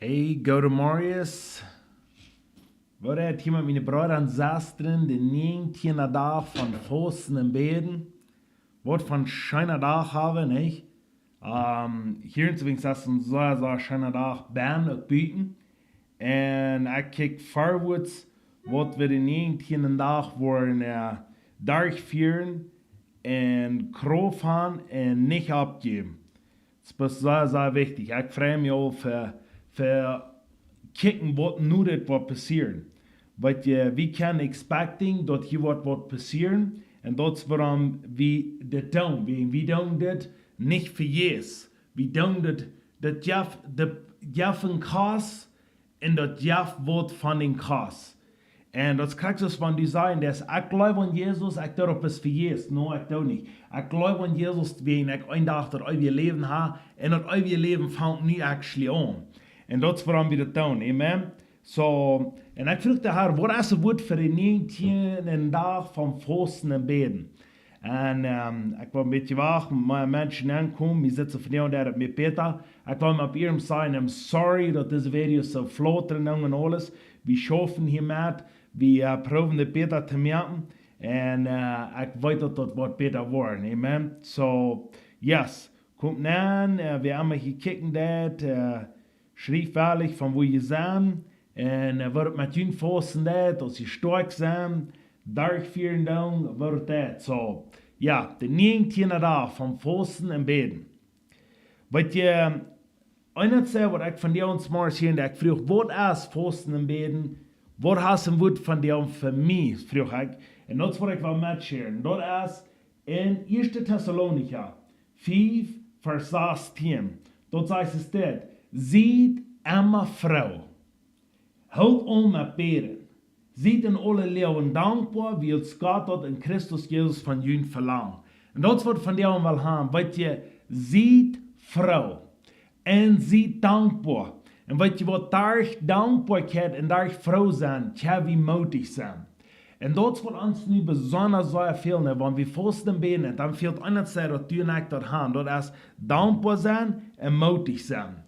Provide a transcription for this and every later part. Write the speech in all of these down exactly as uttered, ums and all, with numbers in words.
Hey, Gode Morjes. Waut es hia met miene Breeda un Sestren, de näajentieenda Dach von Fausten un Bäden? Waut fa een scheena Dach haben wie, nich? Ähm, hia en Swings es een sea, sea scheena Dach, buten uk buten. Un ekj kjikj forwards, waut wie de näajentieenda Dach woaren, äh, derchfieren un Krauft haben un nich oppjäwen. Daut es sea, sea wichtich. Ekj frei mie aul fa, fa kjikjen, waut nu dit woat passieren. But, äh, we can expecting daut hia woat, woat passieren. Un daut es wuarom wie dit doonen. Wie, wie doonen dit nich fa Jesus. Wie doonen dit, dit jeft, dit jeft een Kost un daut jeft waut von dän Kost. Un daut es krakjt soo aus wan du sajchst, daut ekj jleew aun Jesus, ekj doo daut bloos fa Jesus. No, ekj doo nich. Ekj jleew aun Jesus, wiels ekj eenen Dach daut eewje Läwen hab, un daut eewje Läwen fangt nu actually aun. Un daut es wuarom wie daut doonen. Amen. So, un ekj fruach de Herr, waut es daut Wuat fa dän näajentieenden Dach von Fausten un Bäden? Un, ähm, ekj woa een bät wachten, mea Menschen aunkomen. Wie sitzen vondoag doa met Peter. Ekj well mau opp iernst sennen, I'm sorry daut dise Videos soo flott sent un aules. Wie schaufen hia met, wie, äh, proowen daut bäta to moaken. Un, äh, ekj weet daut daut woat bäta woaren. Amen. So, yes. Komt aun, äh, wäa emma hia kjikjen deed, äh, schriew wellich von wua jie sent. Un, äh, waut met junt Fausten deed, aus jie stoakj sent, derchfieren dan, waut daut. So, jo, de näajentieenda Dach von Fausten un Bäden. Weet jie, eent es waut ekj vondoag zemorjes hia, daut ekj fruach, waut es Fausten un Bäden? Waut hast du fa een Wuat vondoag fa mie, fruach ekj. Un daut es waut ekj well metsharen. Daut es en Ieeschte Tessalonicha fief, Varsch sastieen. Daut sajcht et dit: Siet emma froo. Hoolt aun met bäden. Siet en aule Loagen dankboa, wiels Gott daut en Christus Jesus von junt velangt. Un daut es waut ekj vondoag well haben. Weet jie, siet froo. Un siet dankboa. Un weet jie waut, derch Dankboakjeit un derch froo sennen, kjenn wie mootich sennen. Un daut es waut ons nu besonda sea fält, nä, wan wie Fausten un Bäden, dan fält eent, daut du un ekj daut haben. Daut es dankboa sennen un mootich sennen.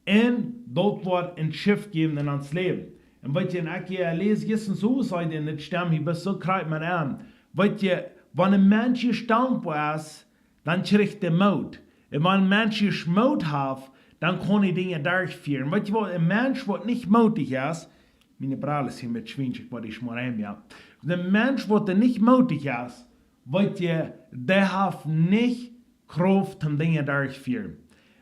Un daut woat een Shift jäwen en ons Läwen. Un weet jie, un ekj, äh, läs jistren soo aus en dit Stem hia, best soo krakjt met aun. Weet jie, wan een Mensch dankboa es, dan kjricht hee Moot. Un wan een Mensch Moot haft, dan kaun hee Dinja derchfieren. Weet jie waut, een Mensch waut nich mootich es, miene Brell es hia met Schwienschik, waut ekj mau aun, jo. Een Mensch waut nich mootich es, weet jie, dee haft nich Krauft om Dinja derchfieren.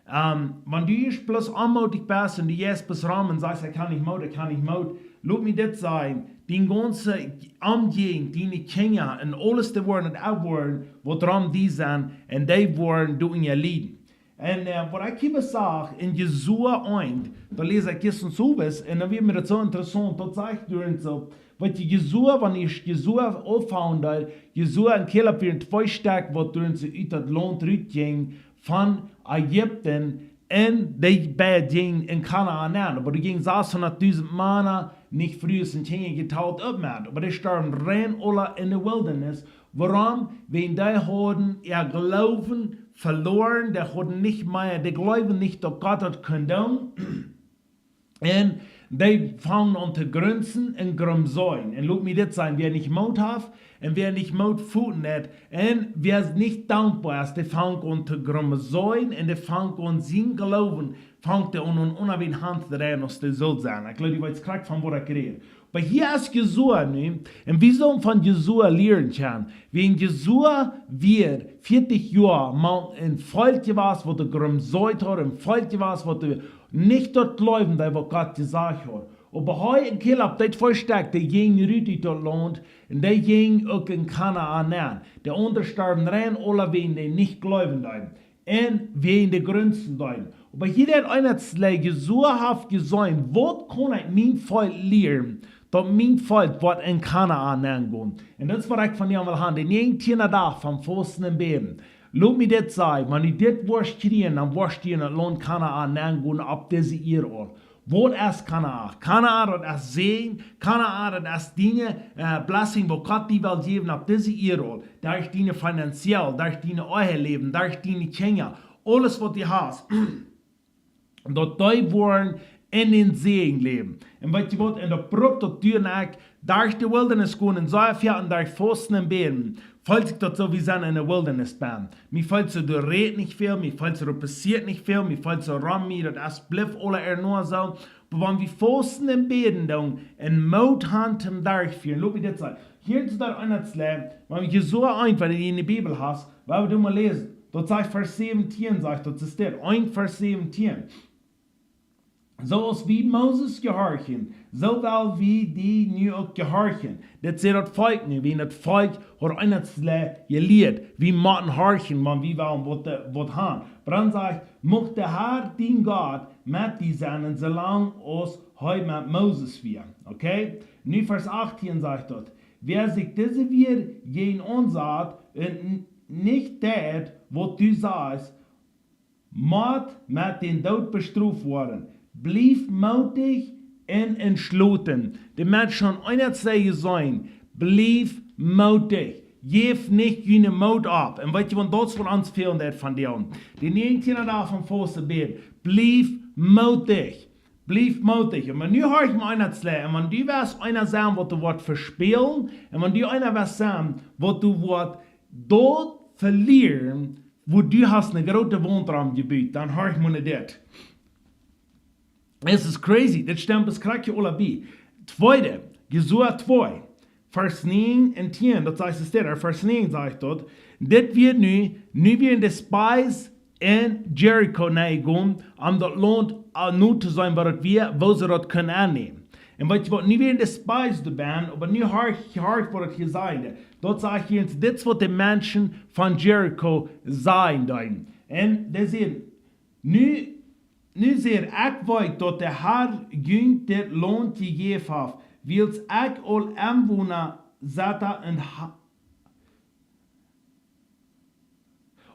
Ähm, wan du ieescht bloos onmootich best un du jeist bloos rom un sajchst, ekj hab nich Moot, ekj hab nich Moot, lot mie dit sajen, dien gaunze Omjäajent, diene Kjinja un aules, dee woaren et uk woaren, waut rom die sent, un dee woaren doa unja lieden. Un, äh, waut ekj hia sach, en Josua eent, doa läs ekj jistren soo waut, un dan wort mie daut soo interessaunt, daut sajcht doa soo, waut Josua, wan ekj Josua aunfangen deed, Josua un Kaleb wieren twee Stekj, waut doa soo ut daut Launt rutjinjen von Ägipten, un dee beid jinjen en Kanaan nenn. Oba doa jinjen sashundatdusent Mana, nich Frues un Kjinja jetalt, uk met. Oba dee storwen rein aula en de Wildernis. Wuarom? Wiels dee hauden äa Gloowen veloaren, dee hauden nich mea, dee jleewden nich, daut Gott daut kunn doonen. Un dee fungen aun to grunzen un gromsen. Un lot mie dit sajen, wäa nich Moot haft un wäa nich Moot foten haft un wäa nich dankboa es, dee fangt aun to gromsen un dee fangt aun, sien Gloowen fangt dee aun, aun, aun, aun Haunt to dreien, aus dee sull sennen. Ekj jleew, du weetst krakjt von waut ekj räd. Oba hia es Josua nu, un wie sellen von Josua lieren kjennen. Wiels Josua wia vieetich Joa mank een Volkj jewast, waut dee gromsen haud, een Volkj jewast, waut dee nich daut jleewden deed, waut Gott jesajcht haud. Oba hee un Kaleb, dee twee Stekj, dee jinjen rut ut daut Launt, un dee jinjen uk en Kanaan nenn. De aundre storwen rein aula, wiels dee nich jleewen deeden. Un wiels dee grunzen deeden. Oba hia daut eent, Josua haft jesajcht, waut kaun ekj mien Volkj lieren, daut mien Volkj woat en Kanaan nenn gonen? Un daut es waut ekj von junt well haben, de näajentieenda Dach von Fausten un Bäden. Lot mie dit sajen, wan du dit woascht kjrieen, dan woascht du en daut Launt Kanaan nenn gonen opp dise Ieed aul. Waut es Kanaan? Kanaan, daut es Säajen. Kanaan, daut es diene, äh, Blessing, waut Gott die well jäwen opp dise Ieed aul. Derch diene finanziell, derch diene Ehe läwen, derch diene Kjinja. Aules waut du hast. Daut dee woaren en dän Säajen läwen. Un weet jie waut, un daut brukt daut du un ekj derch de Wildernis gonen un soo wieda un derch fausten un bäden, feelt sikj daut soo, wie sent en de Wildernis benn. Mie feelt soo, doa rät nich väl, mie feelt soo, doa passieet nich väl, mie feelt soo, rom mie, daut es, blift aula ea noch soo. Oba wan wie fausten un bäden doonen un Moot han toom derchfieren, lot mie dit sajen. Hia es daut eent, wan wie soo eent, wan du en de Bibel hast, wan wie doa mol läsen, daut sajcht Varsch säwentieen, sajcht daut, es dit, eent Varsch säwentieen. Soo aus wie Moses jehorchen, soo well wie die nu uk jehorchen. Dit sajcht daut Volkj nu, wiels daut Volkj haud eent jelieet, wie motten horchen, wan wie wellen waut, waut han. Oba dan sajcht, mucht de Herr, dien Gott, met die sennen, soo lang aus hee met Moses wia. Okay? Nu Varsch achtieen sajcht daut, wäa sikj dise Wieed jäajen ons sajcht un n-, nich deit, waut du sajst, mott met dän Doot bestroft woaren. Bliew mootich un entschloten. De Mensch haft eent jeseenen, bliew mootich. Jeff nich dienen Moot opp. Un weet jie, wan daut von ons fält, daut von die. De näajentieenda Dach von fausten un bäden. Bliew mootich. Bliew mootich. Un wan nu horch mie eent sajen, un wan du west eena sennen, waut doa woat vespälen, un wan du eena west sennen, waut doa woat daut velieren, wua du hast eene groote Waunt rom jebut, dan horch mol no dit. Dit es crazy. Dit stemt bie krakjt aula bie. Tweede, Josua twee, Varsch näajen un tieen, daut sajcht es dit, Varsch näajen sajcht daut, dit wia nu, nu wieren de Spies en Jericho nenjegonen, om daut Launt, äh, no to seenen, waut daut wia, woo see daut kunnen aunnämen. Un weet jie waut, nu wieren de Spies doa benn, oba nu horch, horch waut daut hia sajcht. Daut sajcht hia, dit es waut de Menschen von Jericho sajen deeden. Un dee säden, nu, nu säd ekj, daut de Herr junt dit Launt jejäft haft, wiels ekj aul Enwona sett un ha-,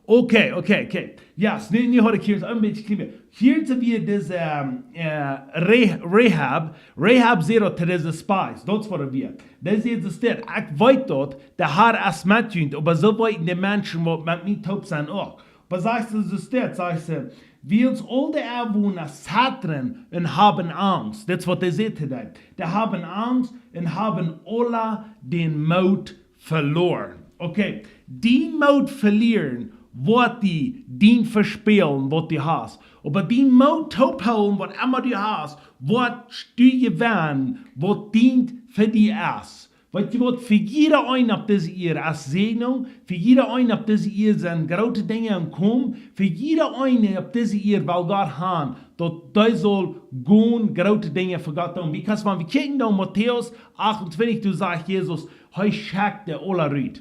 okay, okay, okay. Yes, nu, nu haud ekj hia een bät kjlien. Hia es wada dise, ähm, äh, Re-, Rahab. Rahab säd daut to dise Spies. Daut es waut et wia. Dee säd es dit, ekj weet daut, de Herr es met junt, oba soo weeten de Menschen waut met mie toop sent uk. Oba sajcht see, sajcht see, wiels aul de Enwona zetren un haben Angst. Dit es waut dee säd to dee. Dee haben Angst un haben aula dän Moot veloaren. Okay, dien Moot velieren woat die dien vespälen, waut du hast. Oba dien Moot toophoolen, waut emma du hast, woat die jewennen, waut dient fa die es. Weet jie waut, fa jieda een opp dise Ieed es Säajnunk, fa jieda een opp dise Ieed sent groote Dinja aum komen, fa jieda een opp dise Ieed well Gott haben, daut dee saul gonen groote Dinja fa Gott doonen. Because wan wie kjikjen no Matäus achtuntwintich, doa sajcht Jesus, hee schekjt dee aula rut.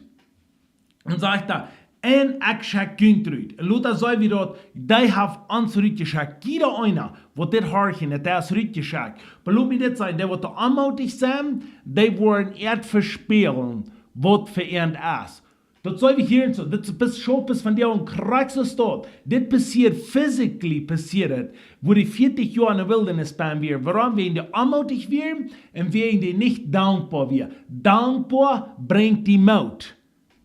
Un sajcht hee, un ekj schekj junt rut. Un lot daut soo aus daut, dee haft ons rutjeschekjt. Jieda eena, waut dit horchen, daut es rutjeschekjt. Oba lot mie dit sajen, dee waut onmootich sent, dee woaren ieescht vespälen, waut fa an es. Daut saj wie hia soo, dit es bie, soo bie von dee krakjt soo steit. Dit passieet, physically passieet et, wua dee vieetich Joa en de Wildernis benn wieren. Wuarom? Wäajen dee onmootich wieren un wäajen dee nich dankboa wieren. Dankboa brinjt die Moot.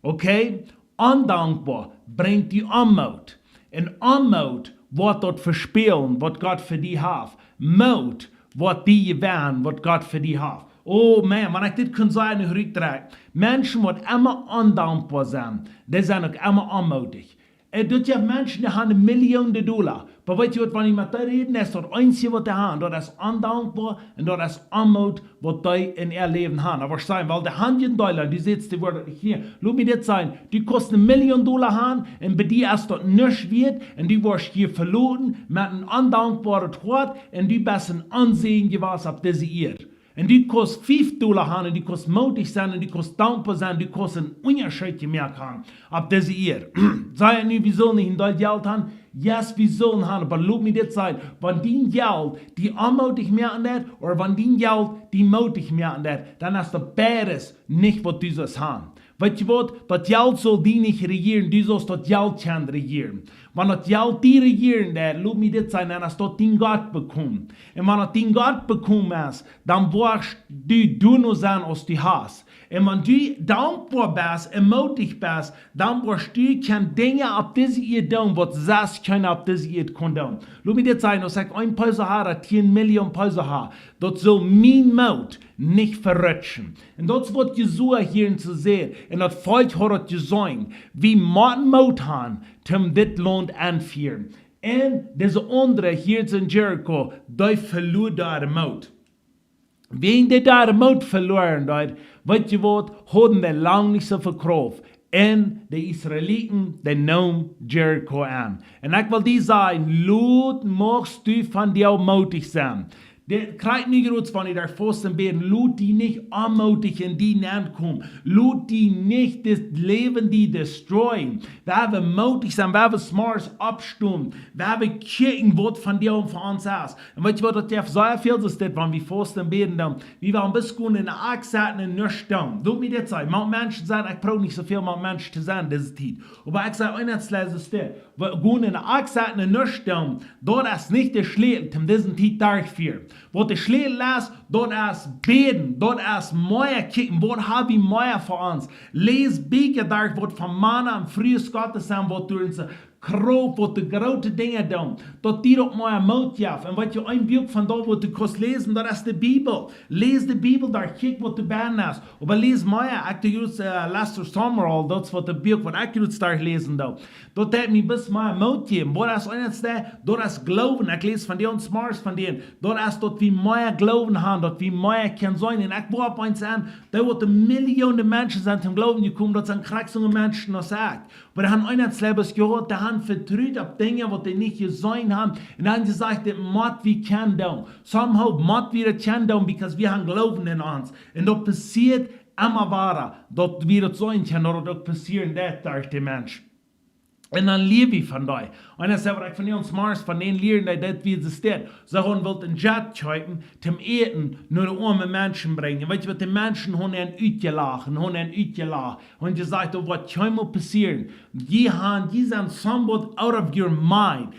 Okay? Ondankboa brinjt die Onmoot. Un Onmoot woat daut vespälen, waut Gott fa die haft. Moot woat die jewennen, waut Gott fa die haft. Oh man, wan ekj dit kunn sajen, nu rutdrekjen. Menschen, waut emma ondankboa sent, dee sent uk emma onmootich. Un daut jeft Menschen, dee haben Millionen Dolla. Oba weet jie waut, wan jie met dee räden, es daut eensje waut dee haben, daut es Ondankboa un daut es Onmoot, waut dee en äa Läwen haben. Oba ekj saj, wiels dee haben dän Dolla, dee sitt, dee woaren hia. Lot mie dit sajen, du kaust eene Million Dolla haben un bie die es daut nuscht wieet un du woascht hia veloten met een ondankboaret Hoat un du best een Onsäajen jewast opp dise Ieed. Un du kaust fief Dolla haben un du kaust mootich sennen un du kaust dankboa sennen, du kaust een Unjascheet jemoakt haben opp dise Ieed. Saj ekj nu, wie sellen nich een Deel Jelt haben? Yes, wie sellen haben, oba lot mie dit sajen, wan dien Jelt die onmootich moaken deit, ooda wan dien Jelt die mootich moaken deit, dan es daut beides nich waut du sust haben. Weetst du waut? Daut Jelt saul die nich rejieren, du saust daut Jelt kjennen rejieren. Wan daut Jelt die rejieren deit, lot mie dit sajen, dan es daut dien Gott bekomen. Un wan daut dien Gott bekomen es, dan woascht du doano sennen aus du hast. Un wan du dankboa best un mootich best, dan woascht du kjennen Dinja opp dise Ieed doonen, waut sest kjeena opp dise Ieed kaun doonen. Lot mie dit sajen, aus ekj een Peso ha, ooda tieen Million Peso ha, daut saul mien Moot nich verrutschen. Un daut es waut Josua hia en to sajcht. Un daut Volkj haud daut jeseenen, wie motten Moot han, om dit Launt enfieren. Un dise aundre hia en Jericho, dee veluaren äaren Moot. Wäajen dee äaren Moot veluaren deeden, weetst du waut, hauden dee lang nich soo väl Krauft. Un de Israeliten, dee neemen Jericho aun. Un ekj well die sajen, lot, muchst du vondoag mootich sennen. Dit kjricht nu jrots von die doa faust un bäden. Lot die nich onmootich en die nenkomen. Lot die nich dit Läwen die destroyen. Wie haben mootich sennen, wie haben smart oppstonen. Wie haben kjikjen waut vondoag fa ons es. Un weetst du waut, daut jeft sea väl, daut dit, wan wie faust un bäden doonen. Wie wellen bloos gonen enne Akj sitten un nuscht doonen. Lot mie dit sajen, met Menschen sennen, ekj proow nich soo väl met Menschen to sennen dise Tiet. Oba ekj saj, eent es dit, wie gonen enne Akj sitten un nuscht doonen, daut es nich de Schlajchta, om dise Tiet derchfieren. Waut de Schlajchta es, daut es bäden, daut es mea kjikjen, waut haben wie mea fa ons. Läs Bieekja derch, waut von Mana un Frues Gottes sent, waut derch onse Krauft, waut de groote Dinja doonen, daut die daut mea Moot jeft. Un weetst du, een Buak von daut, waut du kaust läsen, daut es de Bibel. Läs de Bibel, doa kjikj waut doa bennen es. Oba läs mea, ekj doo jrots, äh, Lester Sumrall, daut es waut de Buak, waut ekj jrots doa läsen doo. Daut haft mie bloos mea Moot jejäft. Waut es eent es dit, daut es Gloowen. Ekj läs von dee un smart von dee. Daut es daut wie mea Gloowen haben, daut wie mea kjennen seenen. Un ekj woa opp eent aun, doa woaren Millionen Menschen sennen toom Gloowen jekomen, daut sent krakjt soone Menschen aus ekj. Oba dee haben eent es dit jehaut, dee haben vetrut opp Dinja, waut dee nich jeseenen haben. Un dan jesajcht, dit mott wie kjennen doonen. Somehow mott wie daut kjennen doonen, because wie haben Gloowen en ons. Un daut passieet emma wada, daut wie daut seenen kjennen, daut daut uk passieren deit derch de Mensch. Un dan lia wie von dee. Un dan saj ekj von dee un smart von dee lieren, dee daut wie daut deit. See haben wullt een Jet kjeepen, toom Äten no de oame Menschen brinjen. Weetst du waut, de Menschen haben an utjelacht, haben an utjelacht. Un jesajcht, daut woat kjeenmol passieren. Jie haben, jie sent somewhat out of your mind.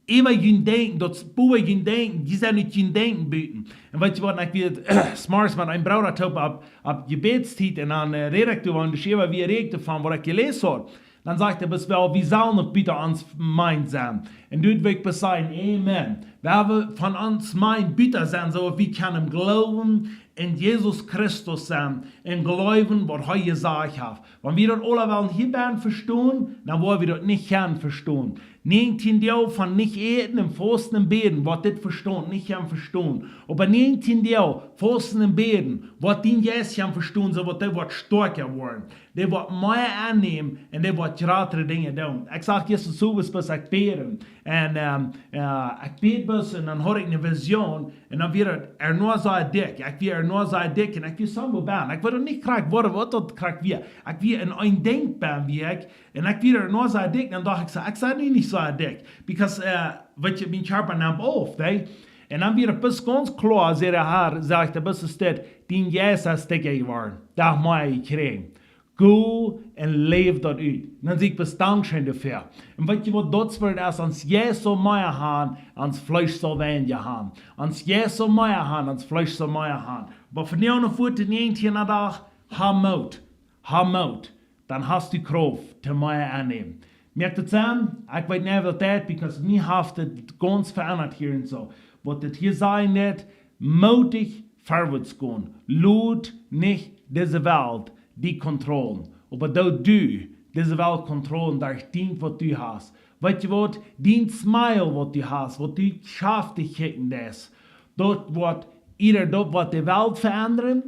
Äwa jun Denkjen, daut es bowa jun Denkjen, jie sent ut jun Denkjen buten. Un weetst du waut, ekj wia smart met een Brooda toop opp, opp Jebädstiet un dan, äh, räd ekj doa, un dan äwa wie räd ekj doavon, waut ekj jeläsen haud. Dan sajcht hee, bloos well, wie sellen noch buten ons mind sennen. Un doa well ekj bloos sajen, amen. Wie haben von ons mind buten sennen, soo daut wie kjennen Gloowen en Jesus Christus sennen un gloowen, waut hee jesajcht haft. Wan wie daut aula wellen hia bie vestonen, dan woa wie daut nich kjennen vestonen. Näajentieen Doag von nich äten un fausten un bäden, woat dit Vestaunt nich kjennen vestonen. Oba näajentieen Doag fausten un bäden, woat dien Jeist kjennen vestonen, soo daut dee woat stoakja woaren. Dee woat mea aunnämen un dee woat jratre Dinja doonen. Ekj sach jistren Owent bloos, ekj bäd. Un, ähm, äh, ekj bäd bloos un dan haud ekj eene Vision. Un dan wia et ea noch soo dikj. Ekj wia ea noch soo dikj un ekj wia soo bang. Ekj weet nich krakjt waut, waut daut krakjt wia. Ekj wia en een Dinkj bang wia ekj. Un ekj wia ea noch soo dikj. Dan docht ekj soo, ekj sie nu nich soo dikj. Because, äh, weetst du, mien Kjarpa nemt auf, nä? Un dan wia et bloos gaunz kloa, säd de Har, sajcht hee, bloos es dit, dien Jeist es dikja jeworden. Daut mott ekj kjrieen. Go un läw daut ut. Dan saj ekj bloos dankscheen doafäa. Un weetst du waut, daut woat es, ons Jeist saul mea haben, ons Fleesch saul weinja haben. Ons Jeist saul mea haben, ons Fleesch saul mea haben. Oba von nu aun fuat, de näajentieen Doag, hab Moot. Hab Moot. Dan hast du Krauft, toom mea aunnämen. Moakt daut Senn? Ekj weet nich waut daut, because mie haft et gaunz veendat hia un soo. Waut daut hia sajen deit, mootich verwoats gonen. Lot nich dise Welt die kontrollieren. Oba doo du dise Welt kontrollieren derch dien waut du hast. Weetst du waut? Dien smile waut du hast, waut du schaftich kjikjen deist. Daut woat, either daut woat de Welt veendren,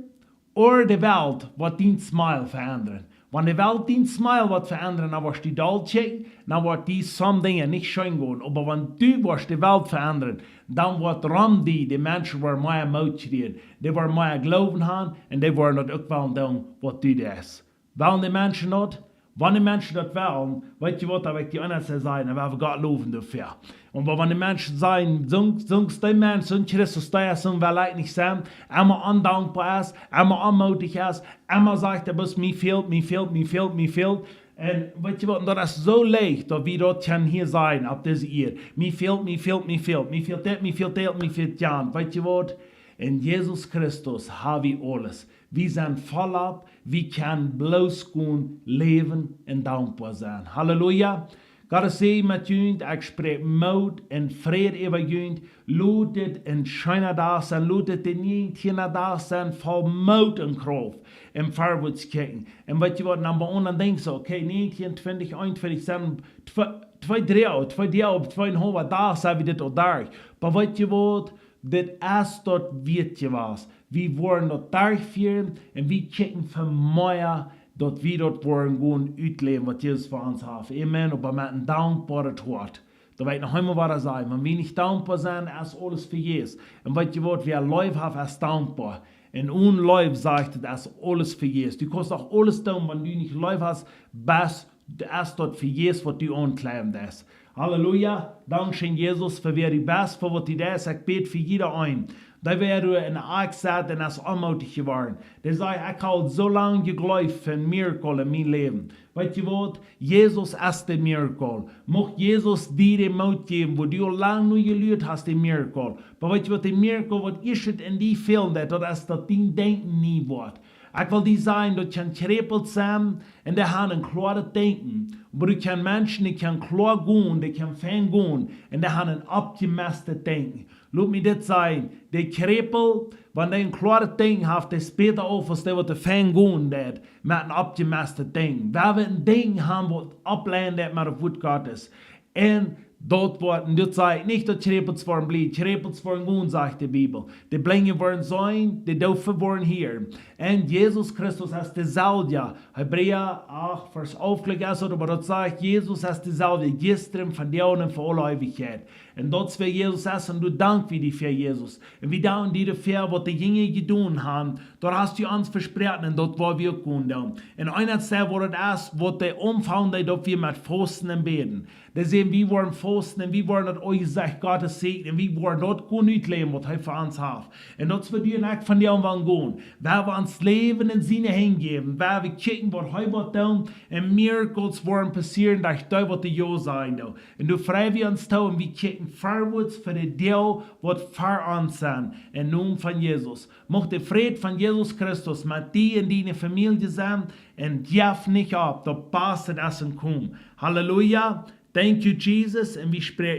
ooda de Welt woat dien smile veendren. Wan de Welt dien smile woat veendren, dan woascht du doll kjikjen, dan woat die some Dinja nich scheen gonen. Oba wan du woascht de Welt veendren, dan woat rom die, de Menschen woaren mea Moot kjrieen, dee woaren mea Gloowen haben un dee woaren daut uk wellen doonen waut du deist. Wellen de Menschen daut? Wan de Menschen daut wellen, weet jie waut, dan woa ekj die aundre sajen, dan woa wie Gott lowen doafäa. Un wan de Menschen sajen, soon, soon, dee Mensch, soon Christus, dee es, soon well ekj nich sennen, emma ondankboa es, emma onmoodich es, emma sajcht, daut es mie fält, mie fält, mie fält, mie fält. Un weet jie waut, daut es soo leicht, daut wie daut kjennen hia sajen opp dise Ieed. Mie fält, mie fält, mie fält, mie fält dit, mie fält daut, mie fält jant. Weet jie waut? En Jesus Christus ha wie aules. Wie sent voll opp, wie kjennen bloos gonen läwen un dankboa sennen. Halleluja. Gott es Säajen met junt, ekj spräakj Moot un Fräd äwa junt. Lot dit een scheena Dach sennen, lot dit de näajentieen Dach sennen, voll Moot un Krauft un verwoats kjikjen. Un weet jie waut, dan bie ons dan denkjst du, okay, näajentieen, twintich, eenuntwintich sent twee, twee, dree, twee Doag, twee un een haulwen Dach sent wie dit aul derch. Oba weet jie waut, dit es daut wieet jewast. Wie woaren daut derchfieren un wie kjikjen fa mea, daut wie daut woaren gonen utläwen, waut Jesus fa ons haft. Amen. Oba met een dankboaret Hoat. Daut woa ekj noch eemol wada sajen. Wan wie nich dankboa sent, es aules vejäfs. Un weet jie waut, wäa Leew haft, es dankboa. Un one Leew, sajcht et, es aules vejäfs. Du kaust uk aules doonen, wan du nich Leew hast, best, es daut vejäfs, waut du aunkjleewen deist. Halleluja. Dankscheen, Jesus, fa wäa du best, fa waut du deist. Ekj bäd fa jieda een, dee wäa doa en Akj sett un es onmoodich jeworden. Dee sajcht, ekj ha soo lang jejleeft fa een Miracle en mien Läwen. Weet jie waut? Jesus es de Miracle. Mucht Jesus die dän Moot jäwen, wua du aul lang no jeluat hast, de Miracle. Oba weet jie waut, de Miracle, waut ieescht en die fälen deit, daut es daut dien Denkjen nie woat. Ekj well die sajen, daut kjennen Kjräpels sennen un dee haben een kloaret Denkjen. Oba du kjennst Menschen, dee kjennen kloa gonen, dee kjennen fein gonen un dee haben een oppjemestet Denkjen. Lot mie dit sajen, de Kjräpel, wan dee een kloaret Denkjen haft, dee es bäta auf aus dee, waut dee fein gonen deit, met een oppjemestet Denkjen. Wie wellen een Denkjen haben, waut oppleiden deit met daut Wuat Gottes. Un daut woat, un daut saj ekj nich, daut Kjräpels woaren blied, Kjräpels woaren gonen, sajcht de Bibel. De Blinje woaren seenen, de Doofe woaren hieren. Un Jesus Christus es deselwja. Hebräa acht, Varsch alf, jlikj es daut, oba daut sajcht, Jesus es deselwja, jistren, vondoag un fa aule Eewichkjeit. Un daut es wäa Jesus es, un doa dank wie die fa, Jesus. Un wie danken die doafäa, waut de Jinja jedonen haben. Daut hast du ons vesproaken un daut woa wie uk gonen doonen. Un eent es daut, waut et es, waut de Omfang deed, daut wie met Fausten un Bäden. Dee säden, wie woaren fausten un wie woaren daut Aunjesecht Gottes sieekjen un wie woaren daut gonen utläwen, waut hee fa ons haft. Un daut es waut du un ekj vondoag woaren gonen. Wan wie ons Läwen en siene Henj jäwen, wan wie kjikjen, waut hee woat doonen, un Miracles woaren passieren, derch dee, waut jo sajen doonen. Un doa frei wie ons too un wie kjikjen verwoats fa de Doag, waut ver ons sent. Em Nomen von Jesus. Mucht de Fräd von Jesus Christus met die un diene Famielje sennen un jeff nich opp, daut baste es aum komen. Halleluja. Thank you, Jesus. Un wie spräakjen